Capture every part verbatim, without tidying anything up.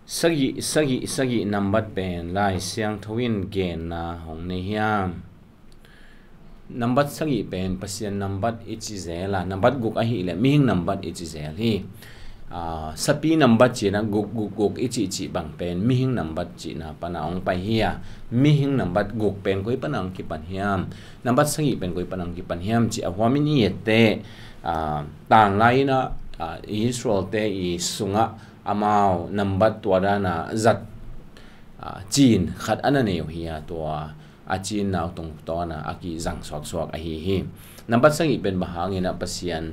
Sagih, sagih, sagih nambat pen Lai Siangtho in genna hong nei hiam? Nambat sagih pen Pasian nambat i ci zel a, nambat guk ahih leh mihing nambat i ci zel hi. Aa, sapi nambat cihna guk, guk, guk i cihcih bang pen mihing nambat cihna pana hong pai hi a, mihing nambat guk pen koi pana hong kipan hiam? Nambat sagih pen koi pana hong kipan hiam cih a huamin i etteh, aa, tanglai inah, aa, Israel-te i sungah amau nambat tua dana zat, aa, cin khat a na nei uh hi a, tua a cinna uh tungtawna a kizang suaksuak ahi hi. Nambat sagih pen bang hangin ah Pasian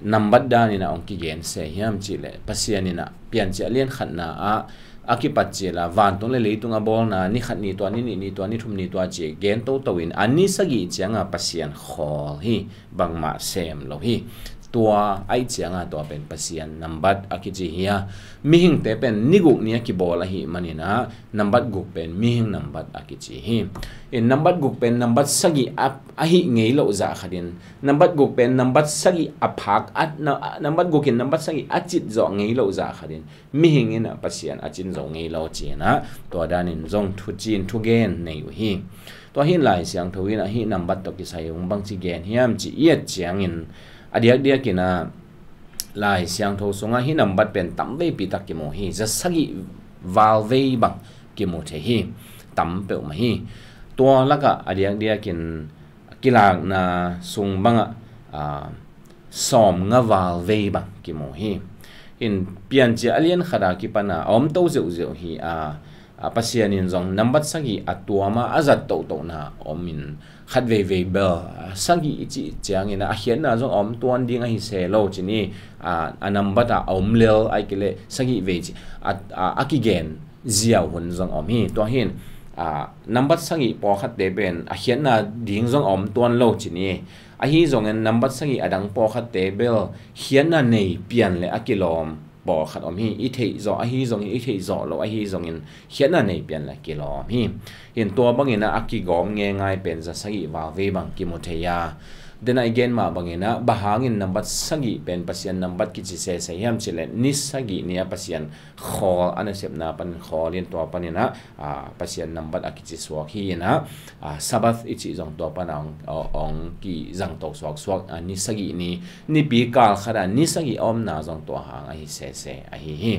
nambat danin ah hong kigen se hiam cihleh, Pasian in ah Piancil a lian khatna ah a kipat cil a vantung le leitung a bawlna, ni khat ni tua, ni nih ni tua, ni thum ni tua ci gen toto in a ni sagih cianga Pasian khawl hi, bangmah sem lo hi. Tua ahih cianga tua pen Pasian nambat a kici hi a, mihingte pen ni guk ni a kibawl ahih manin ah nambat guk pen mihing nambat a kici hi. In nambat guk pen nambat sagih a, ahih ngei loh zah khatin, nambat guk pen nambat sagih a phak a, na-, nambat guk in nambat sagih a cit zawh ngei loh zah khatin, mihing in ah Pasian a cin zo ngei lo ci-in ah tua danin zong thucin thugen nei uh hi. Tua hi in Lai Siangtho in ah hih nambat tawh kisai hong bangci gen hiam cih i et ciangin, a diakdiakin ah Lai Siangtho sungah hih nambat pen tam veipi tak kimu hi. Za sagih val vei bang kimu thei hi. Tam peuhmah hi. Tua lakah a diakdiakin Kilakna sung bangah, aa, sawmnga val vei bang kimu hi. In Piancil a lian khat a kipan a a om to zeuhzeuh hi a, a, Pasian in zong nambat sagih a tuam a a zat tohtohna om in, khat veivei bel, a, sagih i cih ciangin a, a khiatna zong a om tuan ding ahi se lo ci ni, a, a nambat a a om lel ahih kei leh sagih vei ci a, a, a kigen ziau hun zong om hi. Tua hi in, a, nambat sagih pawlkhatte pen a khiatna ding zong a om tuan lo ci ni. Ahi zongin nambat sagih a dang pawlkhatte bel khiatna nei pian le a kilawm pawlkhat om hi. I theih zawh ahi zongin, i theih zawh lo ahi zongin khiatna nei pian le a kilawm hi. Hi in tua bangin a, a kigawm ngeingai pen za sagih val vei bang kimu thei a. Dena i gen mah bangin a, bang hangin nambat sagih pen Pasian nambat kici sese hiam cih leh ni sagih ni a Pasian khawl, a nasepna pan khawl in tua panin a, a, Pasian nambat a kici suak hi in a, a, Sabbath i cih zong tua pan a ong, a, ong kizang to suaksuak, a, ni sagih ni, nipi kal khat a ni sagih a omna zong tua hang ahi sese ahi hi.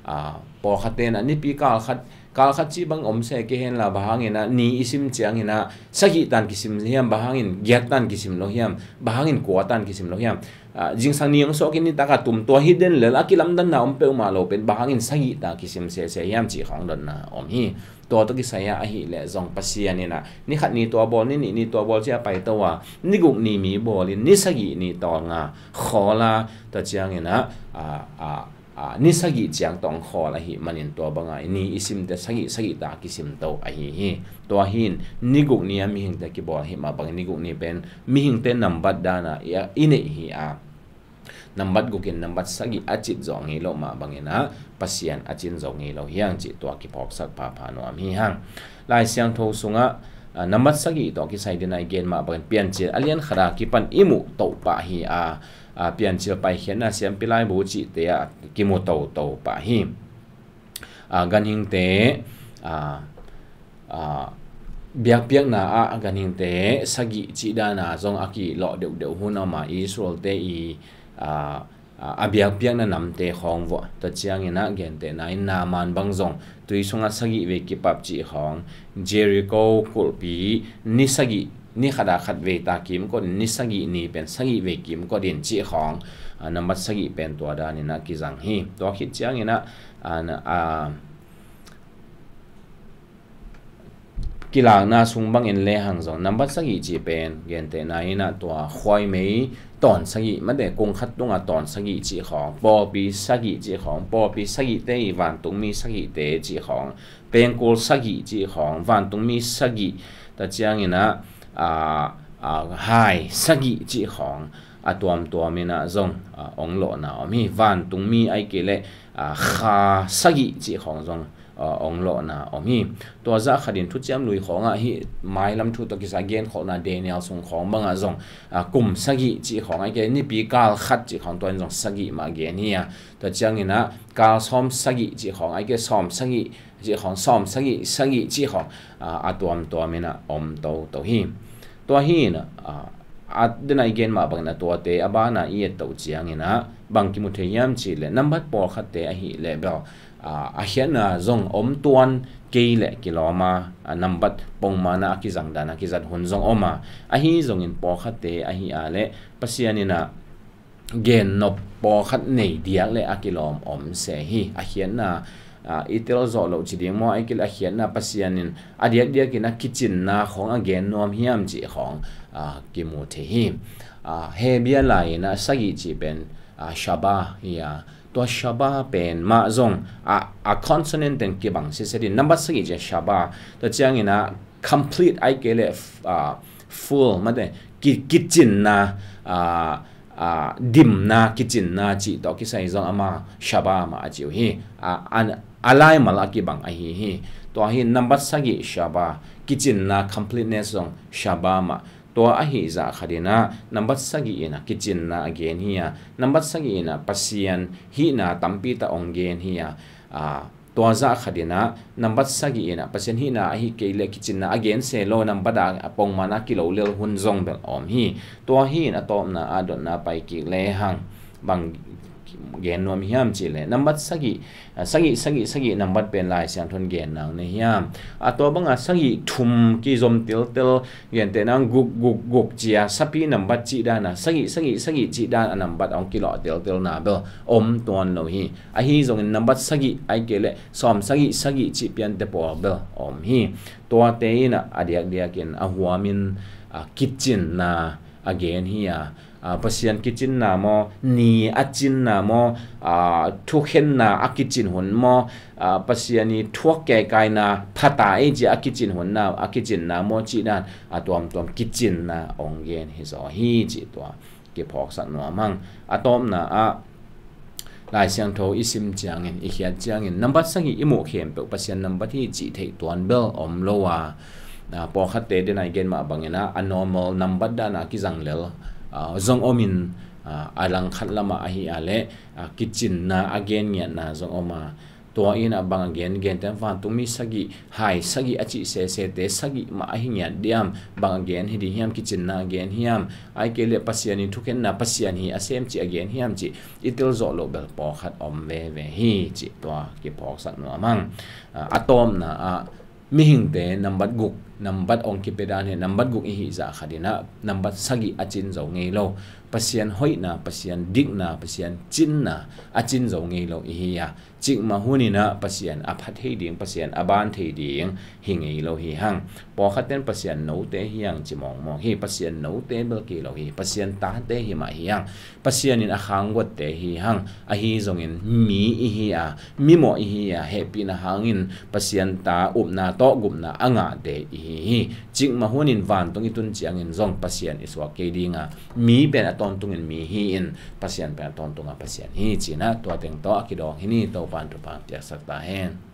A, pawlkhat ten a nipi kal khat, kal khat cih bang om se kei hen la, bang hangin a ni i sim ciangin a sagih tan kisim hiam, bang hangin giat tan kisim lo hiam, bang hangin kua tan kisim lo hiam? A, zingsang ni hong suak in nitak a tum, tua hi den lel a, kilamdanna om peuhmah lo pen bang hangin sagih ta kisim sese hiam cih khawng dotna om hi. Tua tawh kisai a ahih leh zong Pasian in a, ni khat ni tua bawl, ni nih ni tua bawl ci a pai to a, ni guk ni mi bawl in ni sagih ni tawlnga khawl a, tua ciangin a, a, a, a, ni sagih ciang tawh khawl ahih manin tua banga ni i simte sagih, sagih ta kisim to ahi hi. Tua hi in ni guk ni a mihingte kibawl ahih mah bangin ni guk ni pen mihingte nambat dana i, i neih hi a, nambat guk in nambat sagih a cit zawh ngei loh mah bangin a, Pasian a cin zo ngei lo hi hang cih tua kiphawksak phapha nuam hi hang. Lai Siangtho sungah, a, nambat sagih tawh kisai dena i gen mah bangin Piancil a lian khat a kipan i muh toh pah hi a, a, Piancil paikhiatna, siampi laibu cihte ah kimu toto pah hi. A, ganhingte, a, a, biakpiakna ah ganhingte sagih cih dana zong a kilawh deuhdeuh hun a om a, Israel-te i, a, a, a biakpiakna namte khawng vuah. Tua ciangin a gentehna in Naaman bang zong tui sungah sagih vei kipap cih khawng, Jericho kulhpi ni sagih, ni khat a khat vei ta kimkot in, ni sagih ni pen sagih vei kimkot in cih khawng, a, nambat sagih pen tua danin a kizang hi. Tua khit ciangin a, a, na, a, Kilakna sung bangin lehang zong nambat sagih cih pen gentehna in a tua khuaimei tawn sagih, mate kung khat tunga tawn sagih cih khawng, pawlpi sagih cih khawng, pawlpi sagihte i vantungmi sagihte cih khawng, pengkul sagih cih khawng, vantungmi sagih, tua ciangin a, a, a, hai sagih cih khawng, a tuamtuam in a zong, a, ong lawhna om hi. Vantungmi ahih kei leh, a, kha sagih cih khawng zong ong lawhna om hi. Tua zah khatin Thuciam Lui khawngah hih mailam thu tawh kisai genkholhna Daniel sung khawng bangah zong kum sagih cih khawng, ahih kei leh nipi kal khat cih khawng, tua in zong sagih mah gen hi a, tua ciangin ah kal sawm sagih cih khawng, ahih kei leh sawm sagih cih khawng, sawm sagih sagih cih khawng a tuamtuam in ah om toto hi. Tua hi in ah, a, den a i gen mah bangin ah tuate a bana i et toh ciangin ah bang kimu thei hiam cih leh nambat pawlkhatte ahih leh bel a, a khiatna zong om tuan kei leh kilawm a, a, nambat pongmana a kizang dan a kizat hun zong om a, ahi zongin pawlkhatte ahih a leh Pasian in ah gennop pawlkhat nei diak leh a kilawm om se hi. A khiatna a, i tel zawh loh ci ding maw, ahih kei leh a khiatna Pasian in a diakdiakin a kicinna khawng a gen nuam hiam cih khawng a, kimu thei hi. A, Hebia lai in ah sagih cih pen a, Shaba hi a, tua Shaba pen mah zong a, a consonant teng kibang siset in nambat sagih cih Shaba, tua ciangin ah complete ahih kei leh f-, a, full, mate, ki, kicinna, a, a, dimna, kicinna cih tawh kisai zong amah Shaba mah a ci uh hi. A, an, a laimal a kibang ahi hi. Tua hi nambat sagih Shaba, kicinna, completeness zong Shaba mah. Tua ahi zah khatin ah nambat sagih in ah kicinna a gen hi a, nambat sagih in ah Pasian hihna tampi tak ong gen hi a, a, tua zah khatin ah nambat sagih in ah Pasian hihna ahih kei leh kicinna a gen se lo, nambat a pongmana kilo lel hun zong bel om hi. Tua hi in a tawpna a dotna pai kik lehang bang gen nuam hiam cih leh nambat sagih, a, sagih, sagih, sagih nambat pen Lai Siangtho in gen nang na hiam? A, tua banga sagih thum kizom teltel, gentehna guk, guk, guk ci a, sapi nambat cih dan a sagih, sagih, sagih cih dan a nambat ong kilawh teltelna bel om tuan lo hi. Ahi zongin nambat sagih ahih kei leh sawm sagih sagih cih piante pawl bel om hi. Tuate in ah a diakdiakin a huamin a, kicinna a gen hi a, a, Pasian kicinna maw, ni a cinna maw, a, thukhenna a kicin hun maw, a, Pasian i thuak keikaina phata ei ci a kicin hunna, a kicinna maw cih dan a tuamtuam kicinna ong gen hi zaw hi cih tua kiphawksak nuam hang. A tawpna ah Lai Siangtho i sim ciangin, i khiat ciangin, nambat sagih i muh khempeuh Pasian nambat hi cih theih tuan bel om lo a, a, pawlkhatte den a i gen mah bangin ah a normal nambat dan a kizang lel, a, zong om in, a, a langkhat lamah ahih a leh, a, kicinna a gen ngiatna zong om a, tua in ah bang a gen, gentehna vantungmi sagih, hai sagih a cih sesete sagih mah ahi ngiat diam? Bang a gen hi ding hiam? Kicinna a gen hiam? Ahih kei leh Pasian in thukhenna, Pasian hi a sem cih a gen hiam cih i tel zawh loh bel pawlkhat om veve hi cih tua kiphawksak nuam hang. A, a tawpna ah mihingte nambat guk, nambat ong kipia dan hi, nambat guk i hih zah khatin ah nambat sagih a cin zo ngei lo. Pasian hoihna, Pasian dikna, Pasian cinna a cin zo ngei lo i hi a, cikmah hun in ah Pasian a pha thei ding, Pasian a ban thei ding hi ngei lo hi hang. Pawlkhatte in Pasian note hi hang ci mawngmawng hi. Pasian note bel kei lo hi, Pasian tate hi mah hi hang. Pasian in a khangguatte hi hang. Ahi zongin mi i hi a, mimawh i hi a, hehpihna hangin Pasian ta upna tawh gupna a ngahte i hi hi. Cikmah hunin vantung i tun ciangin zong Pasian i suak kei ding a, mi pen a tawntungin mi hi-in Pasian pen a tawntunga Pasian hi, ci-in ah tua teng tawh a kidawng hi ni. Topa'n thupha piaksak ta hen.